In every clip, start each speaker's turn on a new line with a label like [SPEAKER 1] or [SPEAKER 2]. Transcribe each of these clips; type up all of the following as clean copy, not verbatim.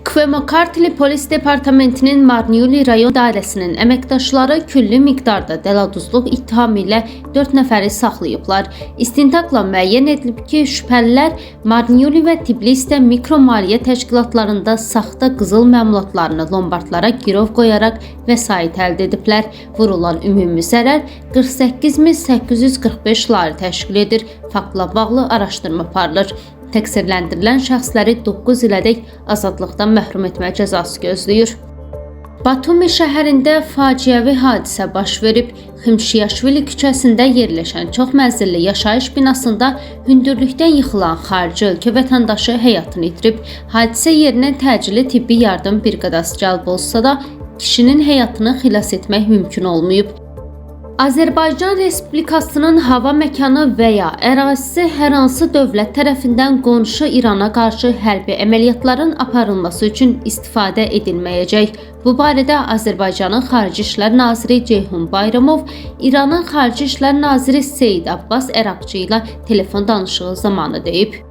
[SPEAKER 1] Kvemo-Kartli Polis Departamentinin Marniuli rayon idarəsinin əməkdaşları külli miqdarda dələduzluq ittihamı ilə 4 nəfəri saxlayıblar. İstintaqla müəyyən edilib ki, şübhəlilər Marniuli və Tbilisdə mikromaliyyə təşkilatlarında saxta qızıl məmulatlarını lombardlara girov qoyaraq vəsait əldə ediblər. Vurulan ümumi zərər 48.845 lari təşkil edir. Faktla bağlı araşdırma aparılır. Təqsirləndirilən şəxsləri 9 ilədək azadlıqdan məhrum etmə cəzası gözləyir. Batumi şəhərində faciəvi hadisə baş verib. Ximşiyaşvili küçəsində yerləşən çox mənzilli yaşayış binasında hündürlükdən yıxılan xarici ölkə vətəndaşı həyatını itirib. Hadisə yerinə təcili tibbi yardım briqadası cəlb olsa da, kişinin həyatını xilas etmək mümkün olmayıb. Azərbaycan Respublikasının hava məkanı və ya ərazisi hər hansı dövlət tərəfindən qonşu İrana qarşı hərbi əməliyyatların aparılması üçün istifadə edilməyəcək. Bu barədə Azərbaycanın Xarici İşlər naziri Ceyhun Bayramov İranın Xarici İşlər naziri Seyid Abbas Əraqçı ilə telefon danışığı zamanı deyib.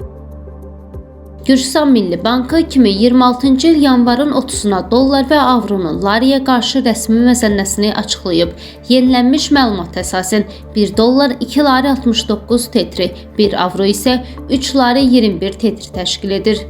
[SPEAKER 1] Gürcüstan Milli Bankı 2026-cı il yanvarın 30-una dollar və avronun lariyə qarşı rəsmi məzənnəsini açıqlayıb. Yenilənmiş məlumata əsasən 1 dollar 2 lari 69 tetri, 1 avro isə 3 lari 21 tetri təşkil edir.